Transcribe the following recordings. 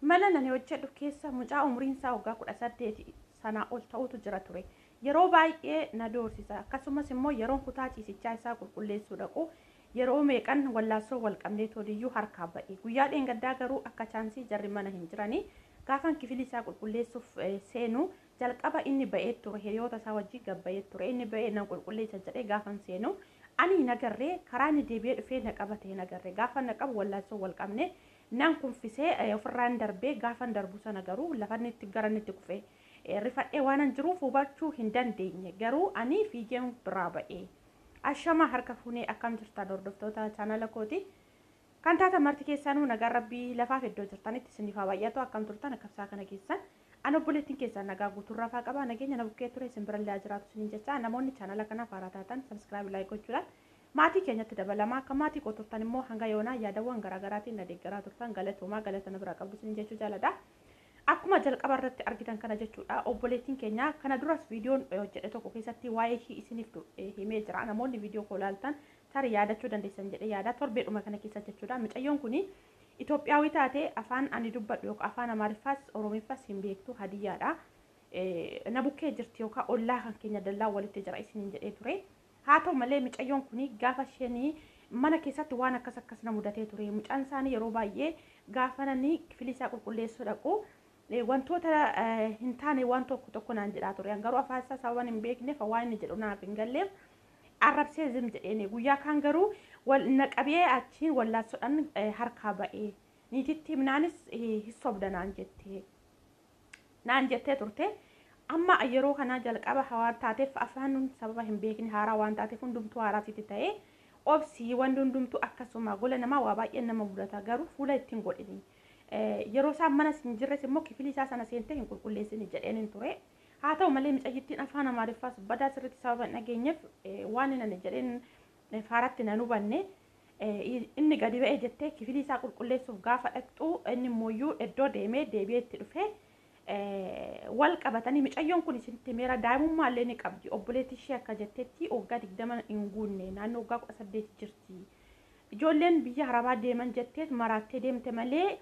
Mana nani hojjedhu keessa mucaa umriin isaa waggaa 18 sanaa ol ta'utu jira ture. Yeroo baay'ee na doorsisa. Akkasumas immoo yeroon kutaa ciisichaa isaa qulqulleessuu dhaqu yeroo meeqan wallaansoo wal qabnee toliyyuu harkaa ba'e. Guyyaa dheengaddaa garuu akka chaansii jarri mana hin jiranii. Gaafan kifilii isaa qulqulleessuuf seenu jalqaba inni ba'ee ture, hiriyoota isaa wajjin gad ba'ee ture. Inni ba'ee nan qulqulleessa jedhee gaafan seenu ani hin agarree, karaa inni deebi'ee dhufee na qabate hin agarre. Gaafa na qabu wallaansoo wal qabne nan kunfisee ofirraan darbee, gaafan darbu sana garuu lafa inni itti gara inni itti kufee rifadhee waanan jiruuf hubachuu hin dandeenye, garuu ani fiigeen biraa ba'e. Ashamaa, harka fuunee, akkam jirtan hordoftoota chaanala kooti? Kan taatan marti keessanuu nagaan Rabbii lafaaf iddoo jirtanitti isiniif haa baay'atu. Akkam turtan? Akkam kana keessan? An obboleettiin keessan nagaa guutuun rafaa qaba. Nageenya na bukkee ture isin birallee jiraatu isiniin jecha, namoonni chaanala kanaaf haaraa taatan subscribe, like gochuudhaan maatii keenyatti dabalamaa. Akka maatii koo turtan immoo hanga yoonaa yaadawwan garaagaraatiin na deeggaraa turtan, galatoomaa, galata na biraa qabdu isiniin jechuu jaaladha. Akkuma jalqaba irratti argitan kana jechuudha, obboleettiin keenya kana duras viidiyoon hojjedhe tokko keessatti waa'ee ishii isiniif himee jira. Namoonni viidiyoo koo ilaaltan tarii yaadachuu dandeessan jedhee yaada, torbeedhuma kana keessa jechuudha. Mucayyoon kuni Itoophiyaawii taate afaan ani dubbadhu yookaan afaan Amaariffaas Oromiffaas hin beektu, Hadiyyaadha. Na bukkee jirti yookaan ollaa kan keenya dallaa walitti jira isiniin jedhee ture. Haa ta'u malee mucayyoon kuni gaafa isheen mana keessatti waan akkas akkas na mudatee ture. Mucaan isaanii yeroo baay'ee gaafa nani kifilii isaa qulqulleessuu dhaqu wantoota hin taane waan tokko tokko naan jedhaa ture. Garuu afaan isaa sababan hin beekneef, waan inni jedhu naaf hin galleef, arrabsee zim jedheeni. Guyyaa kaan garuu wal na qabee achiin wallaansoodhaan harkaa ba'ee, niititti himnaanis hin sobda naan jettee turte. Amma yeroo kana jalqaba waan taateef, afaan sababa hin beekne haaraa waan taateef, hundumtuu haaraa sitti ta'ee obsii, wanti hundumtuu akkasuma gola namaa waa baay'een nama mudata, garuu fuula ittiin godhini. Yeroo isaan mana hin jirres immoo kifilii isaa sana seentee hin qulqulleessini jedheen hin ture. Haa ta'u malee mucayyittiin afaan Amaariffaas badaa sirriitti sababa hin dhageenyeef waan inni jedheen faaratti nan hubanne. Inni gadi ba'ee jettee kifilii isaa qulqulleessuuf gaafa dhaqxu inni immoo iddoo deemee deebi'ee itti dhufee wal qabatanii. Mucayyoon kun isinitti meera daa'imummaa illee ni qabdi. Obboleettii ishee akka jettetti waggaa 20 hin guunne, naannoo waggaa 18 jirti. Ijoolleen biyya Arabaa deeman jetteet maraattee deemte malee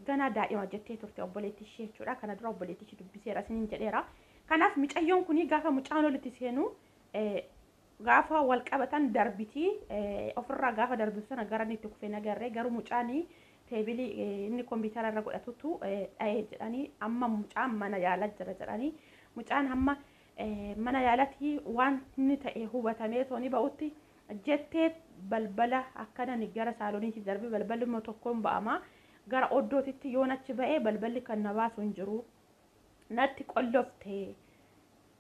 ganaa daa'ima jettee turte obboleettii ishee jechuudha. Kana dura obboleettii ishee dubbiseera isiniin jedheera. Kanaaf mucayyoon kun gaafa mucaan olitti seenu gaafa wal qabatan darbitii ofirraa gaafa darbitu sana gara inni itti kufee nagarree, garuu mucaanii teebilii inni kompiitara irra godhatutu dha'ee jedhanii, amma mucaan mana yaalaa jira jedhanii, mucaan hamma mana yaalatti waan inni ta'e hubatamee tooni ba'utti jettee, balbala akkanan gara saaloniitti darbe, balballi immoo tokkoon ba'ama, gara oddootitti yoon achi ba'ee balballi kan na baasu hin jiru, natti qollofte,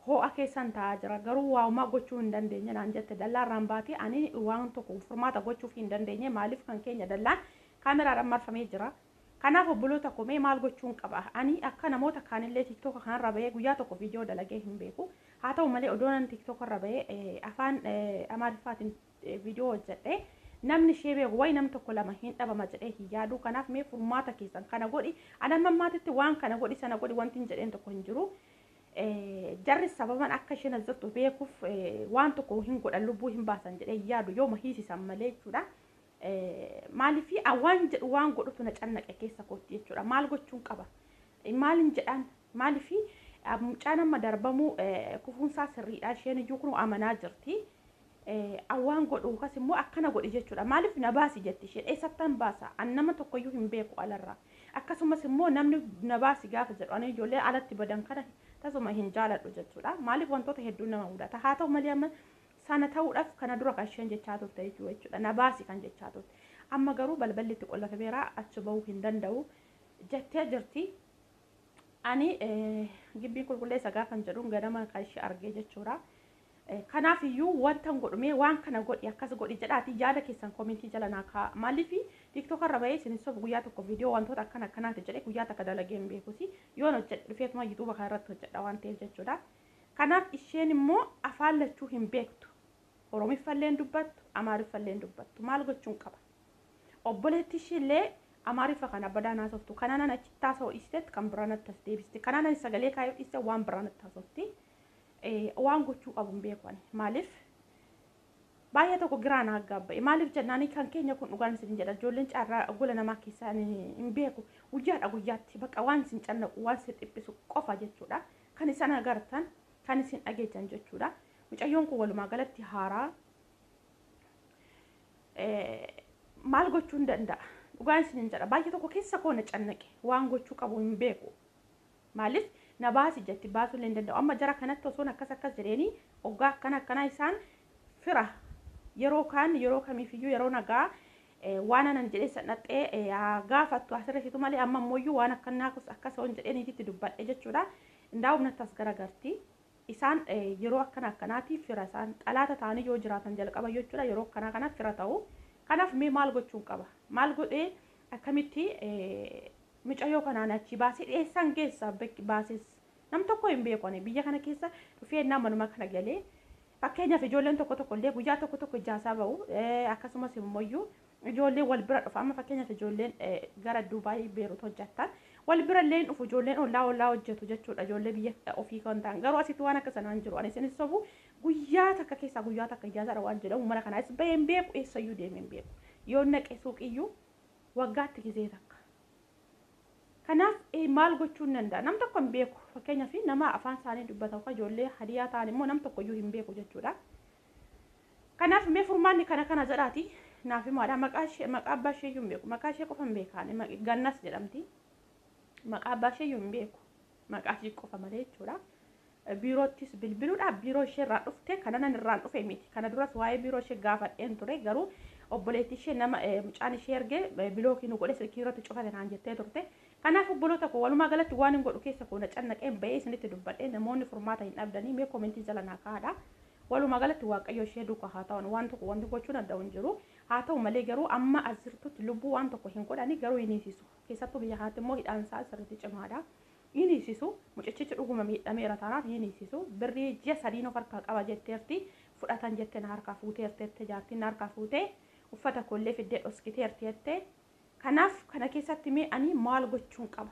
ho'a keessan taa'aa jira, garuu waa'umaa gochuu hin dandeenye naan jette. Dallaa irraan baatee ani waan tokko furmaata gochuuf hin dandeenye. Maaliif? Kan keenya dallaan kaameraadhaan marfamee jira. Kanaaf obboloota komee maal gochuun qaba? Ani akka namoota kaanillee TikToka kanarra bahee guyyaa tokko viidiyoo dalagee hin beeku. Haa ta'u malee odoo nan TikToka irra bahee afaan Amaariffaatiin viidiyoo hojjedhe namni ishee beeku wayi nam tokko lama hin dhabama jedhee hin yaadu. Kanaaf mee furmaata keessan kana godhi. Ani amma ammaatitti waan kana godhi, sana godhi wanti hin jedheen tokko hin jiru. Jarri sababan akka isheen as jirtu beekuuf waan tokko hin godhan, lubbuu hin baasan jedhee yaadu, yooma hiisisan malee jechuudha. Maaliif waan jedhu waan godhutu na cannaqe keessa kootti jechuudha. Maal gochuun qaba? Maalin jedhaan? Maaliif mucaan amma darbamuu kufuunsaa sirriidha. Isheen iyyuu kun amanaa jirti. Waan godhu yookaas immoo akkana godhi jechuudha. Maaliif na baasi jetti isheen? Eessattan baasa? An nama tokkoyyuu hin beeku alarraa. Akkasumas immoo namni na baasi gaafa jedhu, ani ijoollee alatti badan kana tasuma hin jaaladhu jechuudha. Maaliif wantoota hedduu nama mudata. Haa ta'u malee amma sana ta'uudhaaf kana dura kan isheen jechaa turte jechuudha. Na baasi kan jechaa turte. Amma garuu balballi itti qollafameera, achi bahuu hin danda'u jettee jirti. Ani gibbii qulqulleessa gaafan jedhuun ganama kan ishee argee jechuudha. Kanaaf iyyuu wanta godhumee waan kana godhi, akkas godhi jedhaati yaada keessan koomentii jala naa kaa'a. Maaliif TikTok irra bahee isin sof guyyaa tokko viidiyoo wantoota akkana akkanaati jedhee guyyaa takka dalagee hin beekusi. Yoon hojjedhe dhufeetuma YouTube kana irratti hojjedha waan ta'eef jechuudha. Kanaaf isheen immoo afaan lachuu hin beektu. Oromiffallee hin dubbattu, Amaariffallee hin dubbattu. Maal gochuun qaba? Obboleetti ishiillee Amaariffa kana badaan haasoftu. Kanaan achitti haasa'u dhiisteet kan biraa natti as deebiste. Kanaan sagalee kaayuu dhiiste waan biraa natti haasofti. Waan gochuu qabu hin beeku ani. Maaliif? Baay'ee tokko giraa na gabba'e. Maaliif jennaani kan keenya kun dhugaan isin jedha, ijoolleen carraa gola namaa keessaa hin beeku. Guyyaadha guyyaatti bakka waan isin cannaqu, waan isin dhiphisu qofa jechuudha. Kan isaan agartan, kan isin dhageechan jechuudha. Mucayyoon kun walumaa galatti haaraa, maal gochuu hin danda'a? Dhugaan isin jedha, baay'ee tokko keessa koo na cannaqe, waan gochuu qabu hin beeku. Maaliif na baasi jetti, baasuu illee hin danda'u. Amma jara kanatti osoon akkas akkas jedheeni hoggaa akkana akkana isaan fira yeroo kaan yeroo kamiifiyyuu yeroo nagaa waan anan jedhee sadhaxee gaafattu asirratti malee, amma ammoo waan akkanaa akkas hoon jedheeniititti dubbadhe jechuudha. Indaa'uuf natti as garagarti. Isaan yeroo akkana akkanaati fira, isaan xalaata ta'anii yoo jiraatan jalqaba jechuudha, yeroo akkanaa kana fira ta'u. Kanaaf mee maal gochuun qaba? Maal godhee akkamitti mucayyoo kanaan achi baasee eessaan geessa baases? Nam tokko hin beeku. Ani biyya kana keessa dhufee manuma kana galee, fakkeenyaaf ijoolleen tokko tokko illee guyyaa tokko tokko ijaasaa ba'u, akkasumas immoo ijoolleen wal bira dhufa. Amma fakkeenyaaf ijoolleen gara Dubaay, Beerut hojjettan wal bira illee dhufu, ijoolleen ollaa ollaa hojjetu jechuudha, ijoollee biyya ofii kan ta'an. Garuu asitti waan akka sanaan jiru. Ani isinis sobu, guyyaa takka keessaa guyyaa takka ijaasaadha waan jedhamu mana kanaas bahee hin beeku, eessayyuu deemee hin beeku. Yoo naqe suuqiyyuu waggaatti gizee takka. Kanaaf maal gochuu hin danda'a? Nam tokko hin beeku. Fakkeenyaaf nama afaan isaanii dubbatan, ijoollee hadiyaa ta'an immoo nam tokko iyyuu hin beeku jechuudha. Kanaaf mee furmaanni kana kana jedhaati naaf himaadha. Maqaa ishee, maqaa abbaa ishee iyyuu hin beeku. Maqaa ishee qofa hin beekaan. Gannas jedhamti. Maqaa abbaa ishee iyyuu hin beeku. Maqaa ishee qofa malee jechuudha. Biiroottis bilbiluudha. Biiroo ishee irraa dhufte kana nan irraan dhufe miti. Kana duras waa'ee biiroo ishee gaafadheen ture, garuu obboleettii ishee nama mucaan ishee ergee bilookii nu godhe, silkii irratti cufate naan jettee turte. Kanaaf obboloota koo, walumaa galatti waan hin godhu keessa koo na cannaqeen bahee isinitti dubbadhee, namoonni furmaata hin dhabdanii mee koomentii jala naa kaa'adha. Walumaa galatti Waaqayyo ishee duukaa haa ta'an. Waan tokko wanti gochuu danda'u hin jiru. Haa ta'u malee garuu amma as jirtutti lubbuu waan tokko hin godhani, garuu hin hiisisu. Keessattuu biyya kanatti immoo hidhaan isaa sirriitti cimaadha. Hin hiisisu. Mucichichi dhuguma miidhameera taanaan hin hiisisu. Birrii ji'a 3 of harkaa qaba jetteerti. Fudhatan jette, na harkaa fuuteerti, jaartiin na harkaa fuutee uffata koollee fiddee dhoskiteerti jette. Kanaaf kana keessatti mee ani maal gochuun qaba?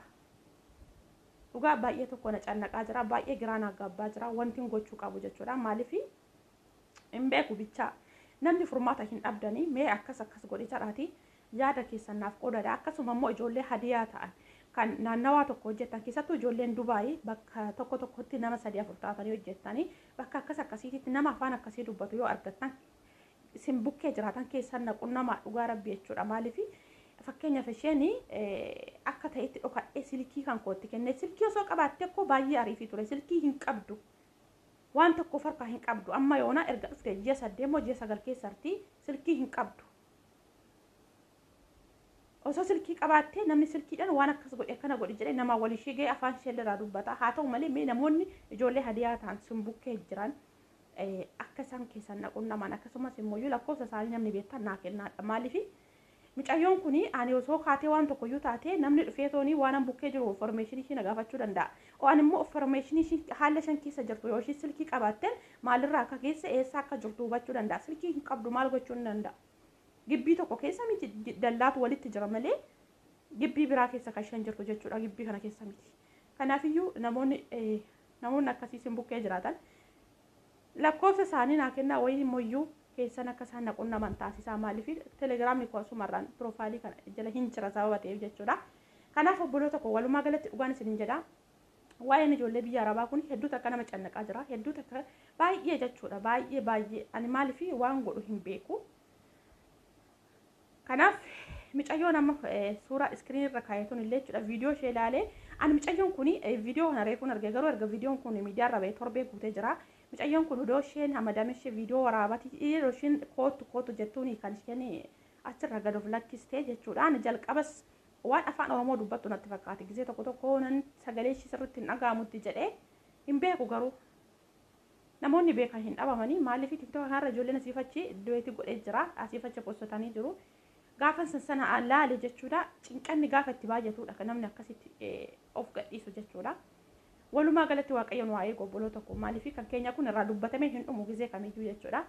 Dhugaa baay'ee tokko na cannaqaa jira, baay'ee giraa na gabbaa jira, wanti gochuu qabu jechuudha. Maaliif hin beeku bichaa. Namni furmaata hin dhabdanii mee akkas akkas godhe jedhaati yaada keessan naaf qoodadha. Akkasuma immoo ijoollee hadiyaa ta'an kan naannawaa tokko hojjetan, keessattuu ijoolleen Dubaayii bakka tokko tokkotti nama sadii afur taatanii hojjettanii, bakka akkas akkasiitti nama afaan akkasii dubbatu yoo argattan, isin bukkee jiraatan keessan naqu nama, dhugaa rabbi jechuudha. Maaliif fakkeenyaaf isheen akka ta'etti dhokadhee silkii kan kootti kennee, silkii osoo qabaattee koo baay'ee ariifii ture, silkii hin qabdu. Waan tokko harkaa hin qabdu. Amma yoona erga dhufte ji'a 8 moo ji'a 9 keessatti silkii hin qabdu. Osoo silkii qabaattee namni silkiidhaan waan akkas godhe akkana godhe jedhee nama wal ishee ga'e afaan ishee irraa dubbata. Haa ta'u malee mee namoonni ijoollee hadiyaa ta'an sun bukkee jiran akka isaan keessan naquun namaan, akkasumas immoo lakkoofsa isaanii namni beektan naa kennaadha. Maaliif mucayyoon kun ani osoo kaatee waan tokkoyyuu taatee namni dhufee toonii waan an bukkee jiru information ishee na gaafachuu danda'a. Ani immoo information ishee haala shan keessa jirtu yoo ishee silkii qabaatteen maalirraa akka keessa eessa akka jirtu hubachuu danda'a. Silkii hin qabdu, maal gochuu hin danda'a? Gibbii tokko keessa miti, dallaatu walitti jira malee gibbii biraa keessa kan isheen jirtu jechuudha. Gibbii kana keessa miti. Kanaafiyyuu namoonni akkasii isin bukkee jiraatan lakkoofsa isaanii naa kennaa, wayii immoo keessan akka isaan na qunnaman taasisaa. Maaliif telegiraamni koo asumarraan piroofaayilii kana jala hin jira sababa ta'eef jechuudha. Kanaaf obboloota koo, walumaa galatti dhugaan isin jedha. Waa'een ijoollee biyya Arabaa kun hedduu takka nama cannaqaa jira. Hedduu takka baay'ee jechuudha. Baay'ee baay'ee ani maaliif waan godhu hin beeku. Kanaaf mucayyoon amma suuraa iskiriin irra kaayatuun illee jechuudha, viidiyoo ishee ilaalee ani mucayyoon kun viidiyoo kana reefuun arge, garuu erga viidiyoon kun miidiyaa irra ba'ee torbee guutee jira. Mucayyoon kun odoo isheen hamadame ishee viidiyoo waraabati yeroo isheen kootu kootu jettuun kan isheen achirra gad of lakkistee jechuudha. Ani jalqabas waan afaan Oromoo dubbattu natti fakkaate, gisee tokko tokko nan sagalee ishee sirriitti hin dhaga'amutti jedhee hin beeku, garuu namoonni beekan hin dhabamanii. Maaliif tiktoka kanarra ijoolleen asiif achi duetii godhee jira, asiif achi postotanii jiru. Gaafa sana laale jechuudha, cinqanni gaafa itti baay'atudha kan namni akkasitti of gadhiisu jechuudha. Walumaa galatti Waaqayyoon waa'ee obboloo tokko, maaliif kan keenya kun irraa dubbatamee hin dhumu gisee kamiyyuu jechuudha.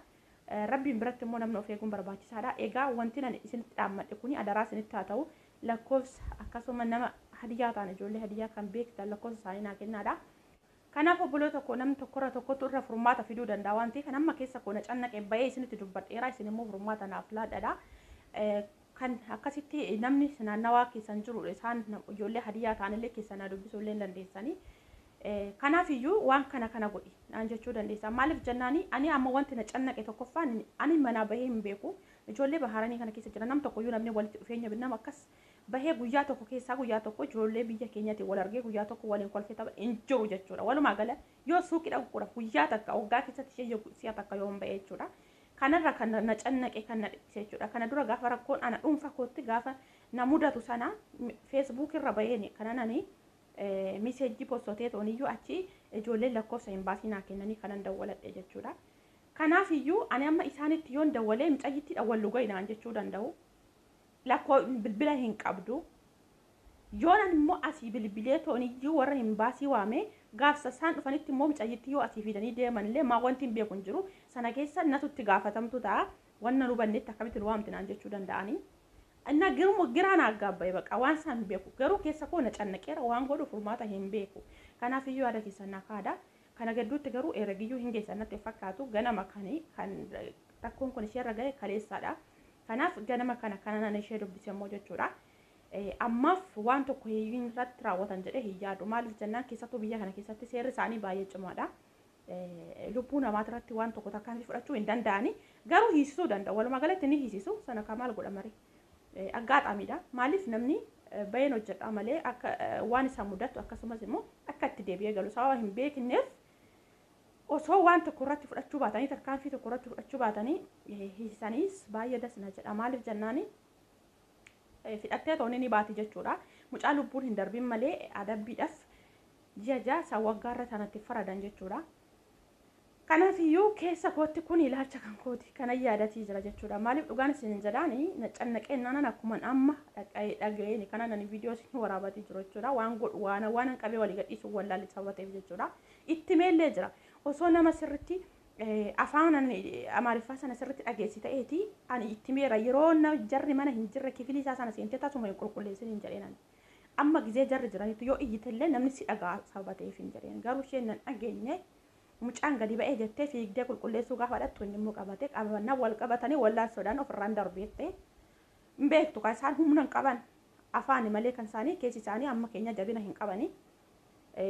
Rabbiin biratti immoo namni of eeguun barbaachisaadha. Egaa wanti ani isinitti dhaammadhe kuni adaraa isinitti haa ta'u, lakkoofsa akkasuma nama hadiyyaa ta'an ijoollee hadiyyaa kan beektan lakkoofsa isaanii naa kennaadha. Kanaaf obboloota koo namni tokkorra tokkotu irra furmaata fiduu danda'a waan ta'eef amma keessa koo na cannaqe bahee isinitti dubbadheera isin immoo furmaata naaf laadhadha. Kan akkasitti namni naannawaa keessan jiru isaan ijoollee hadiyyaa ta'anillee keessan na dubbisuu illee dandeessanii. Kanaaf iyyuu waan kana kana godhi naan jechuu dandeessa. Maaliif jennaani ani amma wanti na cannaqe tokkoffaan ani manaa bahee hin beeku. Ijoollee baharanii kana keessa jira nam tokkoyyuu namni walitti dhufeenya nama akkas bahee guyyaa tokko keessaa guyyaa tokko ijoollee biyya keenyaatiin wal argee guyyaa tokko waliin kolfee tapha hin jiru jechuudha. Walumaa gala yoo suuqii dhaquudhaaf guyyaa takka waggaa keessatti ishee si'a takka yoo hin ba'e jechuudha. Kanarra kan na cannaqe kan na dhiphise jechuudha. Kana dura gaafa rakkoon ana dhuunfaa kootti gaafa na mudatu sana feesbuuk irra baheen kana nani miseejjii postotee tooniyyuu achi ijoolleen lakkoofsa hin baasii naa kennanii kanan dawwaladhe jechuudha. Kanaaf iyyuu ani amma isaanitti yoon dawwalee mucayyitti dhawwallu gahi naan jechuu danda'u. Lakkoo bilbila hin qabdu. Yoon ani immoo asii bilbilee tooniyyuu warra hin baasii waame gaafsa isaan dhufanitti immoo mucayyitti yoo asii fidanii deeman illee maa wanti hin beeku hin jiru. Sana keessa natutti gaafatamtu ta'a. Wanna nu hubannetti akkamitti nu waamti naan jechuu danda'anii. Inna giruma giraan aggaabbaye baqa waan isaan beeku garuu keessa koo na cannaqeera waan godhu furmaata hin beeku. Kanaaf iyyuu yaada keessan na kaada. Kana gidduutti garuu herregiyyuu hin geessan natti fakkaatu ganama kan rakkoon kun isheerra gahe kaleessaadha. Kanaaf ganama kana kana nan ishee dubbise immoo jechuudha. Ammaaf waan tokko hiyyuu irratti raawwatan jedhee hin yaadu. Maaliif jennaan keessattuu biyya kana keessatti seerri isaanii baay'ee cimaadha. Lubbuu namaa irratti waan tokko tarkaanfii fudhachuu hin danda'ani. Garuu hiisisuu danda'u. Walumaa galatti ni hiisisu. Sana kan maal godha marii? Aggaadhaamidha. Maaliif namni baheen hojjedha malee akka waan isa mudatu akkasumas immoo akka itti deebi'ee galu sababa hin beekneef osoo waan tokko irratti fudhachuu baatanii tarkaanfii tokko irratti fudhachuu baatanii hiisaniis baay'ee dasna jedha. Maaliif jennaani fidhattee tooni ni baati jechuudha. Mucaa lubbuun hin darbin malee adabbiidhaaf ji'a ja'a isa waggaarra sanatti faradan jechuudha. Kanaaf iyyuu keessa kootti kun ilaalcha kan kooti kana yaadatii jira jechuudha. Maaliif dhugaan isin jedhaani na cannaqee nanan akkuma amma dhaga'een kana nan viidiyoo isin waraabatii jiru jechuudha. Waan godhu waan qabee walii gadhiisu wallaalli sababa ta'eef jechuudha. Itti meellee jira. Osoo nama sirritti afaan Amaariffaa sana sirritti dhageessi ta'eeti ani itti meera yeroo jarri mana hin jirre kifilii isaa sana seentee tasuma hin qulqulleessin hin jedheen. Amma gizee jarri jiranitti yoo iyyitellee namni si dhagaa sababa ta'eef hin jedheen. Garuu isheen nan dhageenye mucaan gadi ba'ee jettee fiigdee qulqulleessuu gaafa dhattu inni immoo qabate qabannaa wal qabatanii wallaansoodhaan ofirraan darbeette hin beektu kan isaan humna hin qaban afaani malee kan isaanii keessi isaanii amma keenya jabina hin qabanii.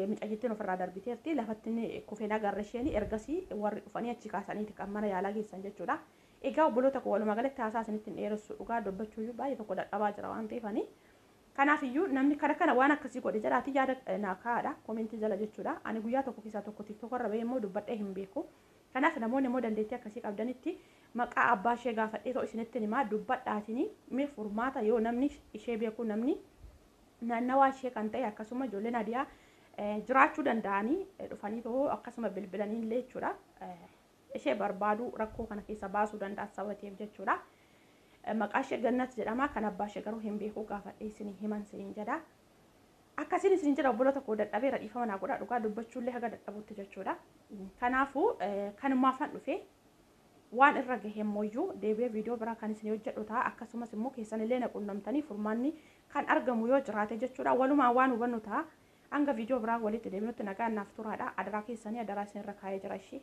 Mucayyittiin ofirraa darbiteerti lafatti kufeen agarra isheen ergasii warri dhufanii achi kaasaniiti kan mana yaalaa geessan jechuudha. Egaa obboloota koo walumaa galatti haasaa isinitti hin dheeressu dhugaa dubbachuuyyuu baay'ee tokko dadhabaa jira waan ta'eefani. Kanaaf iyyuu namni kana kana waan akkasii godhe jedhaati yaada naa kaa'adha koomentii jala jechuudha. Ani guyyaa tokko keessaa tokko tiktook irra bahee immoo dubbadhee hin beeku. Kanaaf namoonni immoo dandeettii akkasii qabdanitti maqaa abbaa ishee gaafadhee ta'u isinitti himaa dubbadhaatiin mee furmaata yoo namni ishee beeku namni naannawaa ishee kan ta'e akkasuma ijoolleen hadiyaa jiraachuu danda'anii dhufanii too akkasuma bilbilanii illee jechuudha. Ishee barbaadu rakkoo kana keessa baasuu danda'a sababa ta'eef jechuudha. Maqaa ishee Gannat jedhama kan abbaa ishee garuu hin beeku gaafadhee isin himan isin jedha. Akkasiin isin jedha obboloota koo dadhabeera dhiifama naa godha dhugaa dubbachuullee haga dadhabutti jechuudha. Kanaafuu kanumaafan dhufe waan irra gahe immoo deebi'ee viidiyoo biraa kan isin hojjedhu ta'a akkasumas immoo keessanillee na qunnamtanii furmaanni kan argamu yoo jiraate jechuudha. Walumaa waan hubannu ta'a. Hanga viidiyoo biraa walitti deebinutti nagaan naaf turaadha. Adaraa keessanii adaraa isin irra kaa'ee jira ishee.